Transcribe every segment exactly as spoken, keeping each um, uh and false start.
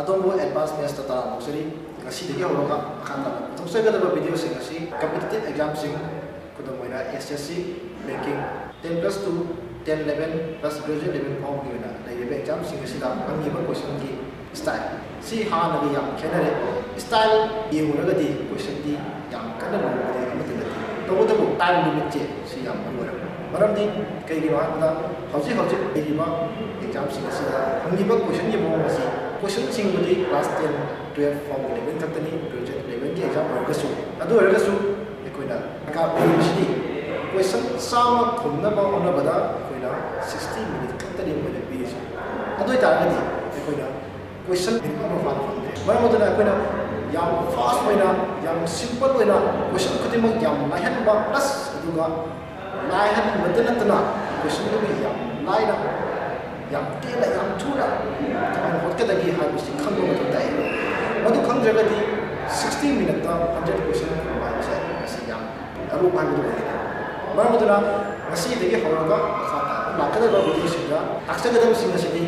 ꯑꯗꯣꯝꯕꯨ advance ꯃꯦꯠꯁꯇ ꯇꯔꯥꯝꯅ ꯑꯣꯛꯆꯔꯤ꯫ ꯉꯁꯤꯗꯒꯤ ꯍꯧꯔꯒ ꯃꯈꯥ ꯇꯥꯅ ꯄꯨꯊꯣꯛꯆꯒꯗꯕ ꯚꯤꯗꯤꯑꯣꯁꯤꯡ ꯑꯁꯤ competitive examꯁꯤꯡ, ꯈꯨꯗꯝ ꯑꯣꯏꯅ S S C, banking, ten plus two, ten eleven plus graduate level ꯐꯥꯎꯕꯒꯤ ꯑꯣꯏꯅ ꯂꯩꯔꯤꯕ examꯁꯤꯡ ꯑꯁꯤꯗ ꯍꯪꯉꯤꯕ questionꯒꯤ style ꯁꯤ ꯍꯥꯟꯅꯒ ꯌꯥꯝ ꯈꯦꯠꯅꯔꯦ꯫ Style ꯌꯦꯡꯉꯨꯔꯒꯗꯤ questionꯗꯤ ꯌꯥꯝ ꯀꯟꯅ ꯂꯨꯕꯗꯤ ꯑꯃꯠꯇ ꯅꯠꯇꯦ꯫ ꯇꯧꯕꯇꯕꯨ time limitꯁꯦ ꯁꯤ ꯌꯥꯝ ꯃꯔꯨ ꯑꯣꯏꯔꯦ꯫ ꯃꯔꯝꯗꯤ ꯀꯩꯒꯤꯅꯣ ꯍꯥꯏꯕꯗ ꯍꯧꯖꯤꯛ ꯍꯧꯖꯤꯛ ꯂꯩꯔꯤꯕ examꯁꯤꯡ ꯑꯁꯤꯗ ꯍꯪꯉꯤꯕ questionꯒꯤ ꯃꯑꯣꯡ ꯑꯁꯤ, questionꯁꯤꯡꯕꯨꯗꯤ class ten, twelve ꯐꯥꯎꯕꯒꯤ level ꯈꯛꯇꯅꯤ, graduate levelꯒꯤ exam ꯑꯣꯏꯔꯒꯁꯨ꯫ ꯑꯗꯨ ꯑꯣꯏꯔꯒꯁꯨ ꯑꯩꯈꯣꯏꯅ ꯗꯔꯀꯥꯔ ꯑꯣꯏꯔꯤꯕꯁꯤꯗꯤ question ꯆꯥꯝꯃ ꯈꯨꯝꯅꯕ ꯍꯣꯠꯅꯕꯗ ꯑꯩꯈꯣꯏꯅ sixty minute ꯈꯛꯇꯅꯤ ꯑꯩꯈꯣꯏꯅ ꯄꯤꯔꯤꯁꯦ꯫ ꯑꯗꯨ ꯑꯣꯏꯇꯥꯔꯒꯗꯤ ꯑꯩꯈꯣꯏꯅ question minute ꯑꯃ ꯐꯥꯅ ꯐꯪꯗ꯭ꯔꯦ꯫ ꯃꯔꯝ ꯑꯗꯨꯅ ꯑꯩꯈꯣꯏꯅ ꯌꯥꯝ fast ꯑꯣꯏꯅ, ꯌꯥꯝ simple ꯑꯣꯏꯅ question ꯈꯨꯗꯤꯡꯃꯛ ꯌꯥꯝ ꯂꯥꯏꯍꯟꯕ plus ꯑꯗꯨꯒ ꯂꯥꯏꯍꯟꯕꯇ ꯅꯠꯇꯅ questionꯗꯨꯒꯤ ꯌꯥꯝ ꯂꯥꯏꯅ, ꯌꯥꯝ ꯇꯦꯟꯅ, ꯌꯥꯝ ꯊꯨꯅ ꯀꯃꯥꯏꯅ ꯍꯣꯠꯀꯗꯒꯦ ꯍꯥꯏꯕꯁꯤ ꯈꯪꯕ ꯃꯊꯧ ꯇꯥꯏ꯫ ꯃꯗꯨ ꯈꯪꯗ꯭ꯔꯒꯗꯤ sixty minuteꯇ hundred question ꯈꯨꯝꯕ ꯍꯥꯏꯕꯁꯦ ꯃꯁꯤ ꯌꯥꯝ ꯑꯔꯨꯕ ꯍꯥꯏꯕꯗꯨ ꯑꯣꯏꯒꯅꯤ꯫ ꯃꯔꯝ ꯑꯗꯨꯅ ꯉꯁꯤꯗꯒꯤ ꯍꯧꯔꯒ ꯃꯈꯥ ꯇꯥꯕ ꯂꯥꯛꯀꯗꯕ videoꯁꯤꯡꯗ ꯇꯥꯛꯆꯒꯗꯕꯁꯤꯡ ꯑꯁꯤꯗꯤ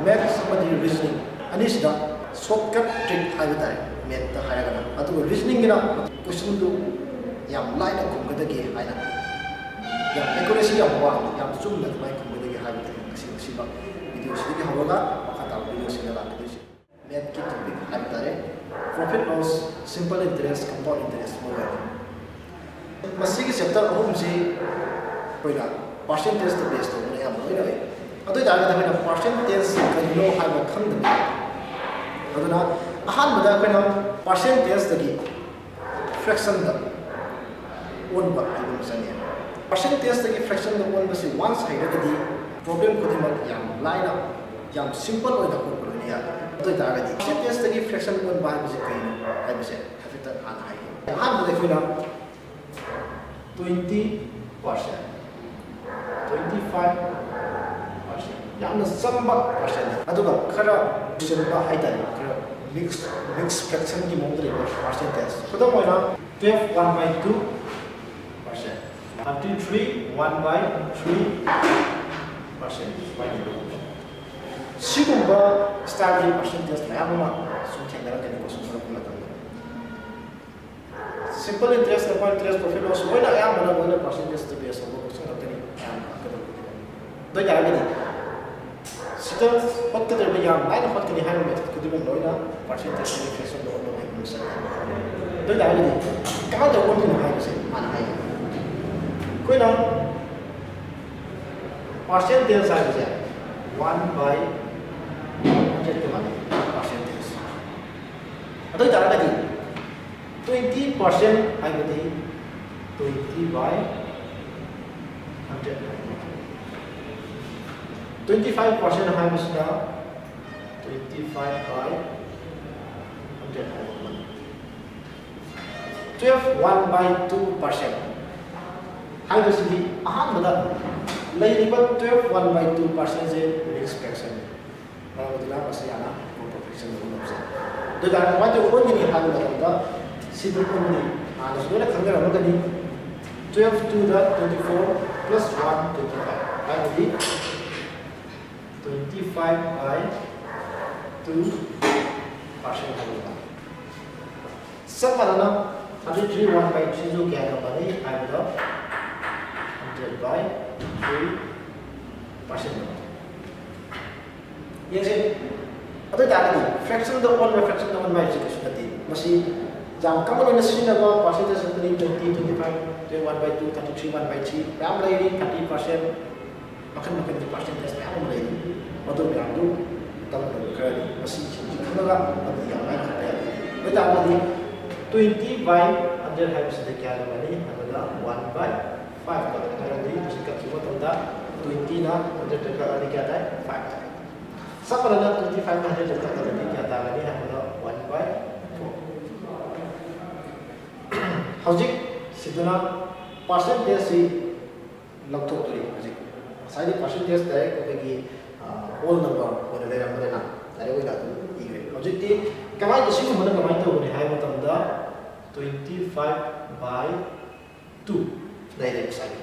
maths ꯑꯃꯗꯤ reasoning ꯑꯅꯤꯁꯤꯗ shortcut trick ꯍꯥꯏꯕ ꯇꯥꯔꯦ, mathsꯇ ꯍꯥꯏꯔꯒꯅ꯫ ꯑꯗꯨꯒ reasoningꯒꯤꯅ questionꯗꯨ ꯌꯥꯝ ꯂꯥꯏꯅ ꯈꯨꯝꯒꯗꯒꯦ ꯍꯥꯏꯅ, ꯌꯥꯝ accuracy ꯌꯥꯝ ꯋꯥꯡꯅ, ꯌꯥꯝ ꯆꯨꯝꯅ ꯑꯗꯨꯃꯥꯏꯅ ꯈꯨꯝꯒꯗꯒꯦ ꯍꯥꯏꯕꯗꯨꯅꯤ ꯉꯁꯤ, ꯉꯁꯤꯃꯛ videoꯁꯤꯗꯒꯤ ꯍꯧꯔꯒ ꯃꯈꯥ ꯇꯥꯕ videoꯁꯤꯡꯗ ꯂꯥꯛꯀꯗꯣꯏꯁꯦ꯫ Mathꯀꯤ topic ꯍꯥꯏꯕ ꯇꯥꯔꯦ, profit loss, simple interest, compound interest ꯃꯔꯨꯑꯣꯏꯅ꯫ ꯃꯁꯤꯒꯤ chapter ꯑꯍꯨꯝꯁꯤ ꯑꯩꯈꯣꯏꯅ percentageꯇ base ꯇꯧꯗꯨꯅ ꯑꯌꯥꯝꯕ ꯂꯣꯏꯅ ꯂꯩ꯫ ꯑꯗꯨ ꯑꯣꯏꯇꯥꯔꯒꯗꯤ ꯑꯩꯈꯣꯏꯅ percentage ꯀꯔꯤꯅꯣ ꯍꯥꯏꯕ ꯈꯪꯗꯕ, ꯑꯗꯨꯅ ꯑꯍꯥꯟꯕꯗ ꯑꯩꯈꯣꯏꯅ percentageꯇꯒꯤ fractionꯗ ꯑꯣꯟꯕ ꯍꯥꯏꯕ ꯑꯃ ꯆꯪꯉꯦ꯫ Percentageꯇꯒꯤ fractionꯗ ꯑꯣꯟꯕꯁꯤ once ꯍꯩꯔꯒꯗꯤ problem ꯈꯨꯗꯤꯡꯃꯛ ꯌꯥꯝ ꯂꯥꯏꯅ, ꯌꯥꯝ simple ꯑꯣꯏꯅ ꯍꯣꯠꯄ ꯂꯣꯏꯅ ꯌꯥꯒꯅꯤ꯫ ꯑꯗꯨ ꯑꯣꯏꯇꯥꯔꯒꯗꯤ percentageꯇꯒꯤ fraction ꯑꯣꯟꯕ ꯍꯥꯏꯕꯁꯤ ꯀꯩꯅꯣ ꯍꯥꯏꯕꯁꯦ ꯍꯥꯏꯐꯦꯠꯇ ꯍꯥꯟꯅ ꯍꯥꯏꯒꯦ꯫ ꯑꯍꯥꯟꯕꯗ ꯑꯩꯈꯣꯏꯅ twenty percent, twenty five percent, ꯌꯥꯝꯅ ꯆꯝꯕ percent, ꯑꯗꯨꯒ ꯈꯔ ꯂꯨꯁꯟꯕ ꯍꯥꯏꯇꯥꯔꯦ, ꯈꯔ mix, mix fractionꯒꯤ ꯃꯑꯣꯡꯗ ꯂꯩꯕ percentage꯫ ꯈꯨꯗꯝ ꯑꯣꯏꯅ, twelve one by two percent, thirty three one by three percent ꯁꯨꯃꯥꯏꯅ ꯂꯩꯕ꯫ ꯁꯤꯒꯨꯝꯕ ꯁ꯭ꯇꯥꯏꯜꯒꯤ ꯄꯥꯔꯁꯦꯟꯇꯦꯖ ꯃꯌꯥꯝ ꯑꯃ ꯁꯨꯝ ꯊꯦꯡꯅꯔꯛꯀꯅꯤꯀꯣ, ꯁꯨꯝ ꯍꯪꯉꯛꯄ ꯃꯇꯝꯗ꯫ Simple interest, compound interest, profit loss ꯂꯣꯏꯅ ꯑꯌꯥꯝꯕꯅ ꯂꯣꯏꯅ ꯄꯥꯔꯁꯦꯟꯇꯦꯖꯇ ꯕꯦꯁ ꯇꯧꯕ ꯀꯣꯏꯁꯟ ꯉꯥꯛꯇꯅꯤ ꯑꯌꯥꯝꯕ ꯍꯪꯉꯛꯀꯗꯕ ꯈꯨꯗꯤꯡꯃꯛ꯫ ꯑꯗꯨ ꯑꯣꯏꯇꯥꯔꯒꯗꯤ ꯁꯤꯗ ꯍꯣꯠꯀꯗꯧꯔꯤꯕ ꯌꯥꯝ ꯂꯥꯏꯅ ꯍꯣꯠꯀꯅꯤ ꯍꯥꯏꯕ ꯃꯦꯊꯠ ꯈꯨꯗꯤꯡꯃꯛ ꯂꯣꯏꯅ ꯄꯥꯔꯁꯦꯟꯇꯦꯖ ꯔꯤꯐ꯭ꯂꯦꯛꯁꯟꯗ ꯑꯣꯟꯕ ꯍꯥꯏꯕ ꯑꯃ ꯆꯪꯉꯤ꯫ ꯑꯗꯨ ꯑꯣꯏꯇꯥꯔꯒꯗꯤ ꯀꯃꯥꯏꯅ ꯇꯧꯕ ꯑꯣꯟꯗꯣꯏꯅꯣ ꯍꯥꯏꯕꯁꯦ ꯍꯥꯟꯅ ꯍꯥꯏꯒꯦ꯫ ꯑꯩꯈꯣꯏꯅ ꯄꯥꯔꯁꯦꯟꯇꯦꯖ ꯍꯥꯏꯕꯁꯦ ꯋꯥꯟ ꯕꯥꯏ ꯍꯟꯗ꯭ꯔꯦꯠꯀ ꯃꯥꯟꯅꯩ, ꯄꯥꯔꯁꯦꯟꯇꯦꯖ꯫ ꯑꯗꯨ ꯑꯣꯏꯇꯥꯔꯒꯗꯤ ꯇ꯭ꯋꯦꯟꯇꯤ ꯄꯥꯔꯁꯦꯟ ꯍꯥꯏꯕꯗꯤ ꯇ꯭ꯋꯦꯟꯇꯤ ꯕꯥꯏ ꯍꯟꯗ꯭ꯔꯦꯠ ꯍꯥꯏꯕ, ꯇ꯭ꯋꯦꯟꯇꯤ ꯐꯥꯏꯚ ꯄꯥꯔꯁꯦꯟ ꯍꯥꯏꯕꯁꯤꯅ ꯇ꯭ꯋꯦꯟꯇꯤ ꯐꯥꯏꯚ ꯕꯥꯏ ꯍꯟꯗ꯭ꯔꯦꯠ ꯍꯥꯏꯕ ꯑꯃꯅꯤ꯫ Twelve one by two percent ꯍꯥꯏꯕꯁꯤꯗꯤ ꯑꯍꯥꯟꯕꯗ ꯂꯩꯔꯤꯕ twelve one by two ꯄꯥꯔꯁꯦꯟꯁꯦ risk ꯐ꯭ꯔꯦꯛꯁꯟꯅꯤ꯫ ꯃꯔꯝ ꯑꯗꯨꯅ ꯃꯁꯤ ꯌꯥꯝꯅ ꯄ꯭ꯔꯣꯐꯤꯠꯁꯟ ꯑꯣꯏꯅ ꯂꯧꯖꯩ꯫ ꯑꯗꯨ ꯑꯣꯏꯇꯥꯔꯗꯤ ꯀꯃꯥꯏꯅ ꯇꯧꯕ ꯑꯣꯏꯒꯅꯤ ꯍꯥꯏꯕ ꯃꯇꯝꯗ ꯁꯤꯗꯤ ꯑꯩꯈꯣꯏꯅ ꯍꯥꯟꯅꯁꯨ ꯂꯣꯏꯅ ꯈꯪꯅꯔꯝꯃꯒꯅꯤ꯫ ꯇ꯭ꯋꯦꯜꯐ ꯇꯨꯗ twenty four plus one twenty five ꯍꯥꯏꯕꯗꯤ twenty five by two percent ꯍꯥꯏꯕ꯫ ꯆꯞ ꯃꯥꯟꯅꯅ ꯊꯥꯔꯇꯤ ꯊ꯭ꯔꯤ ꯋꯥꯟ ꯕꯥꯏ ꯊ꯭ꯔꯤꯁꯨ ꯀꯌꯥꯒ ꯃꯥꯟꯅꯩ ꯍꯥꯏꯕꯗ ꯍꯟꯗ꯭ꯔꯦꯠ ꯕꯥꯏ ꯊ꯭ꯔꯤ ꯄꯥꯔꯁꯦꯟ꯫ ꯌꯦꯡꯁꯦ꯫ ꯑꯗꯨ ꯑꯣꯏꯇꯥꯔꯒꯗꯤ ꯐ꯭ꯔꯦꯛꯁꯟꯗ ꯑꯣꯟꯕ, ꯐ꯭ꯔꯦꯛꯁꯟꯗ ꯑꯣꯟꯕ ꯍꯥꯏꯕꯁꯤ ꯀꯩꯁꯨ ꯅꯠꯇꯦ꯫ ꯃꯁꯤ ꯌꯥꯝ ꯀꯃꯟ ꯑꯣꯏꯅ ꯁꯤꯖꯤꯟꯅꯕ ꯄꯥꯔꯁꯦꯟꯇꯦꯖ ꯈꯛꯇꯅꯤ꯫ Twenty, twenty five, twenty one by two, thirty three one by three ꯃꯌꯥꯝ ꯂꯩꯔꯤ, ꯊꯥꯔꯇꯤ ꯄꯥꯔꯁꯦꯟ, ꯃꯈꯜ ꯃꯈꯜꯒꯤ ꯄꯥꯔꯁꯦꯟꯇꯦꯖ ꯃꯌꯥꯝ ꯑꯃ ꯂꯩꯔꯤ꯫ ꯃꯗꯨ ꯃꯌꯥꯝꯗꯨ ꯇꯝꯒꯗꯕ ꯈꯔꯅꯤ꯫ ꯃꯁꯤꯁꯤꯡꯁꯤ ꯈꯪꯉꯒ ꯃꯗꯨ ꯌꯥꯝ ꯂꯥꯏꯅ ꯈꯪꯕ ꯌꯥꯏ꯫ ꯑꯗꯨ ꯑꯣꯏꯇꯥꯔꯒꯗꯤ ꯇ꯭ꯋꯦꯟꯇꯤ ꯕꯥꯏ ꯍꯟꯗ꯭ꯔꯦꯠ ꯍꯥꯏꯕꯁꯤꯗ ꯀꯌꯥꯒ ꯃꯥꯟꯅꯩ ꯍꯥꯏꯕꯗ ꯋꯥꯟ ꯕꯥꯏ ꯐꯥꯏꯚ ꯀ ꯃꯥꯟꯅꯩ꯫ ꯃꯔꯝꯗꯤ ꯃꯁꯤ ꯀꯛꯈꯤꯕ ꯃꯇꯝꯗ ꯇ꯭ꯋꯦꯟꯇꯤꯅ ꯍꯟꯗ꯭ꯔꯦꯠꯇ ꯀꯛꯑꯗꯤ ꯀꯌꯥ ꯇꯥꯏ? ꯐꯥꯏꯚ ꯇꯥꯏ꯫ ꯆꯞ ꯃꯥꯟꯅꯅ ꯇ꯭ꯋꯦꯟꯇꯤ ꯐꯥꯏꯚꯅ ꯍꯟꯗ꯭ꯔꯦꯠꯇ ꯀꯛꯑꯒꯗꯤ ꯀꯌꯥ ꯇꯥꯒꯅꯤ ꯍꯥꯏꯕꯗ ꯋꯥꯟ ꯕꯥꯏ ꯐꯣꯔ꯫ ꯍꯧꯖꯤꯛ ꯁꯤꯗꯅ ꯄꯥꯔꯁꯦꯟꯇꯦꯖꯁꯤ ꯂꯧꯊꯣꯛꯇꯣꯔꯤ꯫ ꯍꯧꯖꯤꯛ ꯉꯁꯥꯏꯗꯤ ꯄꯥꯔꯁꯦꯟꯇꯦꯖ ꯗꯥꯏꯔꯦꯛ ꯑꯩꯈꯣꯏꯒꯤ ꯍꯣꯜ ꯅꯝꯕꯔ ꯑꯣꯏꯅ ꯂꯩꯔꯝꯕꯅꯤꯅ ꯗꯥꯏꯔꯦꯛ ꯑꯣꯏꯅ ꯑꯗꯨꯝ ꯏꯈ꯭ꯔꯦ꯫ ꯍꯧꯖꯤꯛꯇꯤ ꯀꯃꯥꯏꯅ, ꯁꯤꯒꯨꯝꯕꯅ ꯀꯃꯥꯏꯅ ꯇꯧꯒꯅꯤ ꯍꯥꯏꯕ ꯃꯇꯝꯗ ꯇ꯭ꯋꯦꯟꯇꯤ ꯐꯥꯏꯚ ꯕꯥꯏ ꯇꯨ ꯂꯩꯔꯦ ꯉꯁꯥꯏꯒꯤ꯫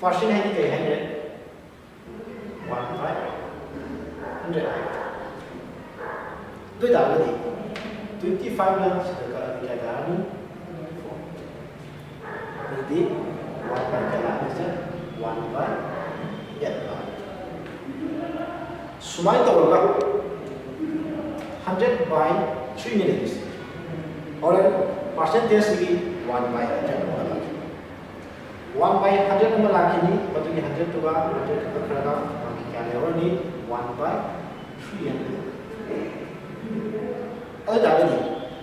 ꯄꯥꯔꯁꯦꯟ ꯍꯥꯏꯗꯤ ꯀꯔꯤ ꯍꯥꯏꯅꯣ? ꯋꯥꯟ ꯕꯥꯏ ꯍꯟꯗ꯭ꯔꯦꯠ ꯍꯥꯏꯕ꯫ ꯑꯗꯨ ꯑꯣꯏꯇꯥꯔꯒꯗꯤ ꯇ꯭ꯋꯦꯟꯇꯤ ꯐꯥꯏꯚꯅ ꯁꯤꯗ ꯀꯛꯑꯗꯤ ꯀꯌꯥ ꯇꯥꯔꯅꯤ? ꯑꯗꯨꯗꯤ ꯋꯥꯟ ꯕꯥꯏ ꯀꯌꯥ ꯂꯥꯛꯑꯅꯤ? ꯋꯥꯟ ꯕꯥꯏ ꯑꯦꯠ ꯂꯥꯛꯑꯅꯤ꯫ ꯁꯨꯃꯥꯏꯅ ꯇꯧꯔꯒ ꯍꯟꯗ꯭ꯔꯦꯠ ꯕꯥꯏ ꯊ꯭ꯔꯤꯅꯤ ꯂꯩꯔꯤꯁꯦ꯫ ꯍꯣꯔꯦꯟ ꯄꯥꯔꯁꯦꯟꯇꯦꯖꯁꯤꯒꯤ ꯋꯥꯟ ꯕꯥꯏ ꯍꯟꯗ꯭ꯔꯦꯠ ꯑꯃ ꯂꯥꯛꯈꯤꯅꯤ꯫ ꯋꯥꯟ ꯕꯥꯏ ꯍꯟꯗ꯭ꯔꯦꯠ ꯑꯃ ꯂꯥꯛꯈꯤꯅꯤ꯫ ꯃꯗꯨꯒꯤ ꯍꯟꯗ꯭ꯔꯦꯠꯇꯨꯒ ꯍꯟꯗ꯭ꯔꯦꯠ ꯀꯛꯈ꯭ꯔꯒ ꯃꯥꯒꯤ ꯀꯌꯥ ꯂꯩꯍꯧꯔꯅꯤ? ꯋꯥꯟ ꯕꯥꯏ ꯊ꯭ꯔꯤ ꯍꯥꯏꯅ ꯂꯩꯍꯧꯔꯅꯤ꯫ ꯑꯗꯨ ꯑꯣꯏꯇꯥꯔꯒꯗꯤ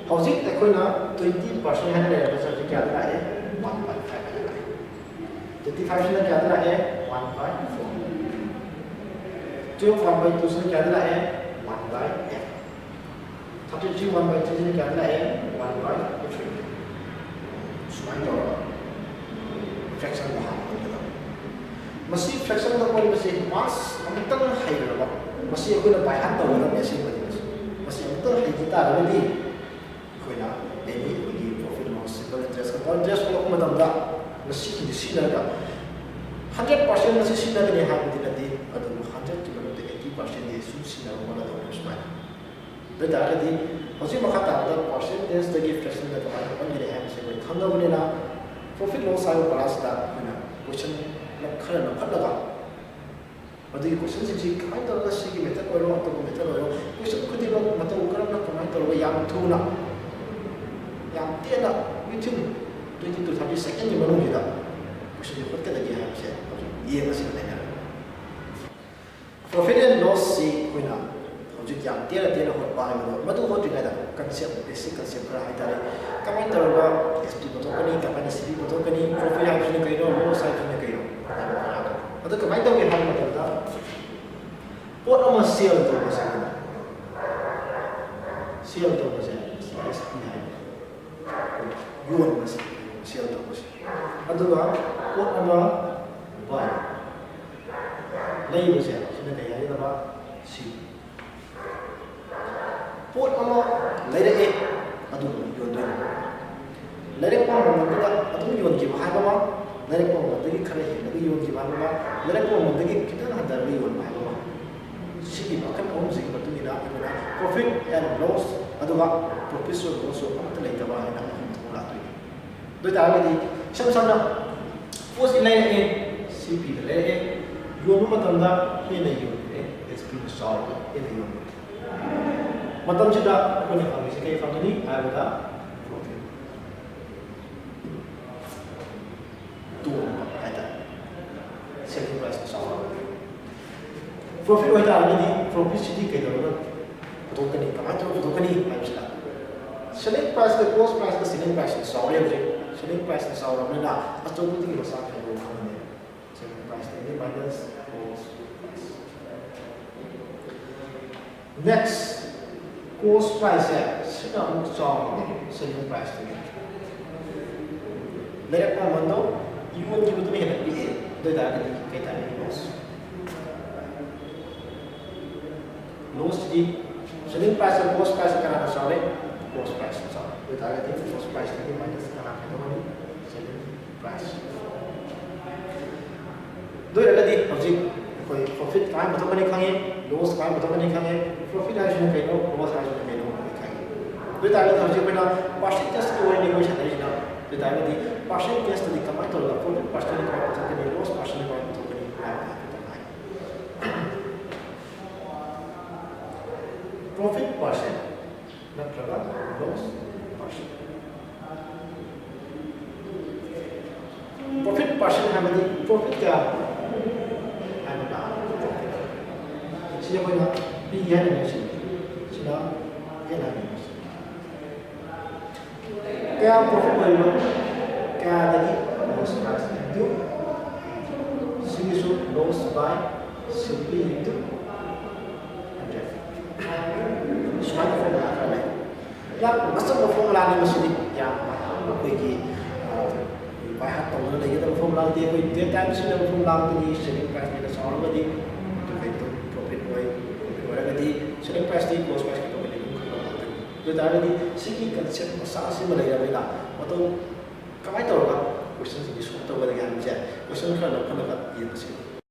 ꯍꯧꯖꯤꯛ ꯑꯩꯈꯣꯏꯅ ꯇ꯭ꯋꯦꯟꯇꯤ ꯄꯥꯔꯁꯦꯟ ꯍꯥꯏꯅ ꯂꯩꯔꯝꯕꯁꯦ ꯍꯧꯖꯤꯛ ꯀꯌꯥꯗ ꯂꯥꯛꯑꯦ? ꯋꯥꯟ ꯕꯥꯏ ꯐꯥꯏꯚ ꯍꯥꯏꯅ ꯂꯥꯛꯑꯦ꯫ ꯇ꯭ꯋꯦꯟꯇꯤ ꯐꯥꯏꯚꯁꯤꯅ ꯀꯌꯥꯗ ꯂꯥꯛꯑꯦ? One by four. Twelve one by ꯇꯨꯁꯤꯅ ꯀꯌꯥꯗ ꯂꯥꯛꯑꯦ? One by eight. Thirty three one by ꯊ꯭ꯔꯤꯁꯤꯅ ꯀꯌꯥꯗ ꯂꯥꯛꯑꯦ? One by three. ꯁꯨꯃꯥꯏꯅ ꯇꯧꯔꯒ ꯐ꯭ꯔꯦꯛꯁꯟꯗ ꯍꯥꯞꯄ ꯑꯣꯏꯒꯗꯕ꯫ ꯃꯁꯤ ꯐ꯭ꯔꯦꯛꯁꯟꯗ ꯑꯣꯟꯕꯁꯤ ꯋꯥꯟꯁ ꯑꯃꯨꯛꯇꯪ ꯍꯩꯈ꯭ꯔꯕ, ꯃꯁꯤ ꯑꯩꯈꯣꯏꯅ ꯕꯥꯏ ꯍꯥꯔꯠ ꯇꯧꯒꯗꯕꯅꯤ꯫ ꯑꯁꯦꯡꯕꯗꯤ ꯃꯁꯤ, ꯃꯁꯤ ꯑꯃꯨꯛꯇꯪ ꯍꯩꯈꯤ ꯇꯥꯔꯒꯗꯤ ꯑꯩꯈꯣꯏꯅ ꯑꯦꯅꯤ ꯑꯩꯈꯣꯏꯒꯤ profit loss, simple interest, compound interest, ꯀꯣꯂꯛꯄ ꯃꯇꯝꯗ ꯃꯁꯤꯒꯤꯗꯤ ꯁꯤꯖꯤꯟꯅꯔꯒ ꯍꯟꯗ꯭ꯔꯦꯠ ꯄꯥꯔꯁꯦꯟ ꯃꯁꯤ ꯁꯤꯖꯤꯟꯅꯒꯅꯤ ꯍꯥꯏꯕꯗꯤ ꯅꯠꯇꯦ, ꯑꯗꯨꯕꯨ ꯍꯟꯗ꯭ꯔꯦꯠꯀꯤ ꯃꯅꯨꯡꯗ ꯑꯩꯠꯇꯤ ꯄꯥꯔꯁꯦꯟꯗꯤ ꯁꯨꯝ ꯁꯤꯖꯤꯟꯅꯕ ꯍꯣꯠꯅꯗꯧꯅꯦ꯫ ꯁꯨꯃꯥꯏꯅ ꯑꯗꯨ ꯑꯣꯏꯇꯥꯔꯒꯗꯤ ꯍꯧꯖꯤꯛ ꯃꯈꯥ ꯇꯥꯕꯗ ꯄꯥꯔꯁꯦꯟꯇꯦꯖꯇꯒꯤ ꯐ꯭ꯔꯦꯛꯁꯟꯗ ꯀꯃꯥꯏꯅ ꯑꯣꯟꯒꯅꯤ ꯍꯥꯏꯕꯁꯤ ꯑꯩꯈꯣꯏ ꯈꯪꯉꯕꯅꯤꯅ, profit loss ꯍꯥꯏꯕ ꯄꯔꯥꯁꯤꯗ ꯑꯩꯈꯣꯏꯅ ꯀꯣꯏꯁꯟ ꯈꯔ ꯂꯧꯈꯠꯂꯒ ꯃꯗꯨꯒꯤ ꯀꯣꯏꯁꯟꯁꯤꯡꯁꯤ ꯀꯃꯥꯏꯅ ꯇꯧꯔꯒ ꯁꯤꯒꯤ ꯃꯦꯊꯠ ꯑꯣꯏꯔꯣ, ꯑꯇꯣꯞꯄ ꯃꯦꯊꯠ ꯑꯣꯏꯔꯣ, ꯀꯣꯏꯁꯟ ꯈꯨꯗꯤꯡꯃꯛ ꯃꯇꯧ ꯀꯔꯝꯅ ꯀꯃꯥꯏꯅ ꯇꯧꯔꯒ ꯌꯥꯝ ꯊꯨꯅ, ꯌꯥꯝ ꯇꯦꯟꯅ, within twenty to thirty secondꯀꯤ ꯃꯅꯨꯡꯁꯤꯗ ꯀꯣꯏꯁꯟꯁꯤ ꯍꯣꯠꯀꯗꯒꯦ ꯍꯥꯏꯕꯁꯦ ꯍꯧꯖꯤꯛ ꯌꯦꯡꯉꯁꯤ ꯍꯥꯏꯅꯔꯦ꯫ Profit and lossꯁꯤ ꯑꯩꯈꯣꯏꯅ ꯍꯧꯖꯤꯛ ꯌꯥꯝ ꯇꯦꯟꯅ ꯇꯦꯟꯅ ꯍꯣꯠꯄ ꯍꯥꯏꯕꯗꯣ, ꯃꯗꯨ ꯍꯣꯠꯇ꯭ꯔꯤꯉꯩꯗ concept, basic concept ꯈꯔ ꯍꯥꯏꯇꯥꯔꯦ, ꯀꯃꯥꯏꯅ ꯇꯧꯔꯒ S P ꯄꯨꯊꯣꯛꯀꯅꯤ, ꯀꯃꯥꯏꯅ C P ꯄꯨꯊꯣꯛꯀꯅꯤ, profit ꯍꯥꯏꯕꯁꯤꯅ ꯀꯩꯅꯣ, loss ꯍꯥꯏꯕꯁꯤꯅ ꯀꯩꯅꯣ ꯍꯥꯏꯕ ꯈꯔ꯫ ꯑꯗꯨ ꯀꯃꯥꯏꯅ ꯇꯧꯒꯦ ꯍꯥꯏꯕ ꯃꯇꯝꯗ, ꯄꯣꯠ ꯑꯃ sale ꯇꯧꯕꯁꯦ, sale ꯇꯧꯕꯁꯦ S P ꯍꯥꯏꯕ, ꯌꯣꯟꯕꯁꯦ, sale ꯇꯧꯕꯁꯦ꯫ ꯑꯗꯨꯒ ꯄꯣꯠ ꯑꯃ buy, ꯂꯩꯕꯁꯦ, ꯁꯤꯅ ꯀꯩ ꯍꯥꯏꯒꯗꯕ? C P꯫ ꯄꯣꯠ ꯑꯃ ꯂꯩꯔꯛꯑꯦ, ꯑꯗꯨꯒ ꯌꯣꯟꯗꯣꯏꯅꯦ꯫ ꯂꯩꯔꯛꯄ ꯃꯃꯜꯗꯨꯗ ꯑꯗꯨꯝ ꯌꯣꯟꯈꯤꯕ ꯍꯥꯏꯕ ꯑꯃ, ꯂꯩꯔꯛꯄ ꯃꯃꯜꯗꯒꯤ ꯈꯔ ꯍꯦꯜꯂꯒ ꯌꯣꯟꯈꯤꯕ ꯍꯥꯏꯕ ꯑꯃ, ꯂꯩꯔꯛꯄ ꯃꯃꯜꯗꯒꯤ ꯈꯤꯇꯪ ꯍꯟꯊꯔꯒ ꯌꯣꯟꯕ ꯍꯥꯏꯕ ꯑꯃ꯫ C ꯁꯤꯒꯤ ꯃꯈꯜ ꯑꯍꯨꯝꯁꯤꯒꯤ ꯃꯇꯨꯡ ꯏꯟꯅ ꯑꯩꯈꯣꯏꯅ profit and loss ꯑꯗꯨꯒ profit ꯁꯨ loss ꯁꯨ ꯑꯃꯠꯇ ꯂꯩꯇꯕ ꯍꯥꯏꯅ ꯑꯃ ꯍꯟꯗꯣꯛꯅ ꯂꯥꯛꯇꯣꯏꯅꯤ꯫ ꯑꯗꯨ ꯑꯣꯏꯇꯥꯔꯒꯗꯤ ꯏꯁꯝ ꯁꯝꯅ ꯄꯣꯠꯁꯤ ꯂꯩꯔꯛꯑꯦ, ꯁꯤ ꯄꯤꯗ ꯂꯩꯔꯛꯑꯦ, ꯌꯣꯟꯕ ꯃꯇꯝꯗ ꯍꯦꯟꯅ ꯌꯣꯟꯈ꯭ꯔꯦ, S P ꯅ ꯆꯥꯎꯔꯒ ꯍꯦꯟꯅ ꯌꯣꯟꯈ꯭ꯔꯦ꯫ ꯃꯇꯝꯁꯤꯗ ꯑꯩꯈꯣꯏꯅ ꯐꯪꯉꯤꯁꯦ ꯀꯔꯤ ꯐꯪꯒꯅꯤ ꯍꯥꯏꯕꯗ profit ꯇꯣꯡꯕ ꯍꯥꯏꯇꯥꯔꯦ꯫ Selling price ꯅ ꯆꯥꯎꯔꯒꯗꯤ profit ꯑꯣꯏꯇꯥꯔꯒꯗꯤ profit ꯁꯤꯗꯤ ꯀꯩꯗꯧꯔꯒ ꯄꯨꯊꯣꯛꯀꯅꯤ, ꯀꯃꯥꯏꯅ ꯇꯧꯔꯒ ꯄꯨꯊꯣꯛꯀꯅꯤ ꯍꯥꯏꯕꯁꯤꯗ selling price ꯀ cost price ꯀ selling price ꯅ ꯆꯥꯎꯔꯦ ꯍꯧꯖꯤꯛ꯫ Selling price ꯅ ꯆꯥꯎꯔꯕꯅꯤꯅ ꯑꯆꯧꯕꯗꯒꯤ ꯃꯆꯥ ꯈꯥꯏꯗꯣꯛꯑ ꯈꯪꯒꯅꯤ꯫ Selling price ꯇꯒꯤ minus cost price꯫ Next, cost price ꯁꯦ ꯁꯤꯅ ꯑꯃꯨꯛ ꯆꯥꯎꯔꯦ selling price ꯇꯒꯤ꯫ ꯂꯩꯔꯛꯄ ꯃꯃꯜꯗꯣ ꯌꯣꯟꯈꯤꯕꯗꯨꯅ ꯍꯦꯟꯅ ꯄꯤꯛꯑꯦ꯫ ꯑꯗꯨ ꯑꯣꯏꯇꯥꯔꯒꯗꯤ ꯀꯩ ꯇꯥꯔꯦ? Loss꯫ Loss ꯁꯤꯗꯤ selling price ꯀ cost price ꯀꯅꯥꯅ ꯆꯥꯎꯔꯦ? Cost price ꯅ ꯆꯥꯎꯔꯦ꯫ ꯑꯗꯨ ꯑꯣꯏꯇꯥꯔꯒꯗꯤ cost price ꯇꯒꯤ minus ꯀꯅꯥ ꯈꯥꯏꯗꯣꯛꯀꯅꯤ? Selling price꯫ ꯑꯗꯨ ꯑꯣꯏꯔꯒꯗꯤ ꯍꯧꯖꯤꯛ ꯑꯩꯈꯣꯏ profit ꯀꯃꯥꯏꯅ ꯄꯨꯊꯣꯛꯀꯅꯤ ꯈꯪꯉꯦ, loss ꯀꯃꯥꯏꯅ ꯄꯨꯊꯣꯛꯀꯅꯤ ꯈꯪꯉꯦ, profit ꯍꯥꯏꯁꯤꯅ ꯀꯩꯅꯣ, loss ꯍꯥꯏꯁꯤꯅ ꯀꯩꯅꯣ ꯑꯩꯈꯣꯏ ꯈꯪꯉꯦ꯫ ꯑꯗꯨ ꯑꯣꯏꯇꯥꯔꯒꯗꯤ ꯍꯧꯖꯤꯛ ꯑꯩꯈꯣꯏꯅ percentage ꯀꯤ ꯋꯥꯔꯤꯅꯤ ꯑꯩꯈꯣꯏ ꯁꯥꯟꯅꯔꯤꯁꯤꯅ꯫ ꯑꯗꯨ ꯑꯣꯏꯇꯥꯔꯒꯗꯤ percentage ꯇꯗꯤ ꯀꯃꯥꯏꯅ ꯇꯧꯔꯒ profit percent ꯀꯃꯥꯏꯅ ꯄꯨꯊꯣꯛꯀꯅꯤ, loss percent ꯀꯃꯥꯏꯅ ꯄꯨꯊꯣꯛꯀꯅꯤ ꯍꯥꯏꯕꯗꯣ ꯍꯥꯏꯐꯦꯠꯇꯪ ꯍꯥꯏꯒꯦ꯫ Profit percent ꯅꯠꯇ꯭ꯔꯒ loss percent꯫ Profit percent ꯍꯥꯏꯕꯗꯤ profit ꯀꯌꯥ ꯍꯥꯏꯕ ꯇꯥꯕ profit꯫ ꯁꯤ ꯑꯩꯈꯣꯏꯅ P ꯍꯥꯏꯅ ꯅꯤꯡꯁꯤꯡꯉꯤ꯫ ꯁꯤꯅ L ꯍꯥꯏꯅ ꯅꯤꯡꯁꯤꯡꯉꯤ꯫ ꯀꯌꯥ profit ꯑꯣꯏꯔꯤꯅꯣ? ꯀꯌꯥꯗꯒꯤ loss price into ꯁꯤꯒꯤꯁꯨ loss by C P into hundred꯫ ꯁꯨꯃꯥꯏꯅ formula ꯈꯔ ꯂꯩ꯫ ꯌꯥꯝ ꯑꯆꯝꯕ formula ꯅꯤ ꯃꯁꯤꯗꯤ꯫ ꯌꯥꯝ ꯑꯩꯈꯣꯏꯒꯤ, ꯑ, by heart ꯇꯧꯗꯨꯅ ꯂꯩꯒꯗꯕ formula ꯅꯠꯇꯦ꯫ ꯑꯩꯈꯣꯏ day time ꯁꯤꯖꯤꯟꯅꯕ formula ꯗꯨꯅꯤ꯫ Selling price ꯅ ꯆꯥꯎꯔꯒꯗꯤ ꯑꯗꯨ ꯀꯩꯅꯣ profit ꯑꯣꯏ, profit ꯑꯣꯏꯔꯒꯗꯤ selling price T cost price ꯈꯛꯇ ꯑꯣꯏꯅ ꯑꯗꯨꯝ ꯈꯪꯕ ꯉꯝꯒꯅꯤ꯫ ꯑꯗꯨ ꯑꯣꯏ ꯇꯥꯔꯒꯗꯤ ꯁꯤꯒꯤ concept ꯃꯆꯥ ꯑꯁꯤꯃ ꯂꯩꯔꯕꯅꯤꯅ ꯃꯇꯧ ꯀꯃꯥꯏꯅ ꯇꯧꯔꯒ question ꯁꯤꯡꯁꯤ solve ꯇꯧꯒꯗꯒꯦ ꯍꯥꯏꯕꯁꯦ question ꯈꯔ ꯂꯧꯈꯠꯂꯒ ꯌꯦꯡꯉꯁꯤ꯫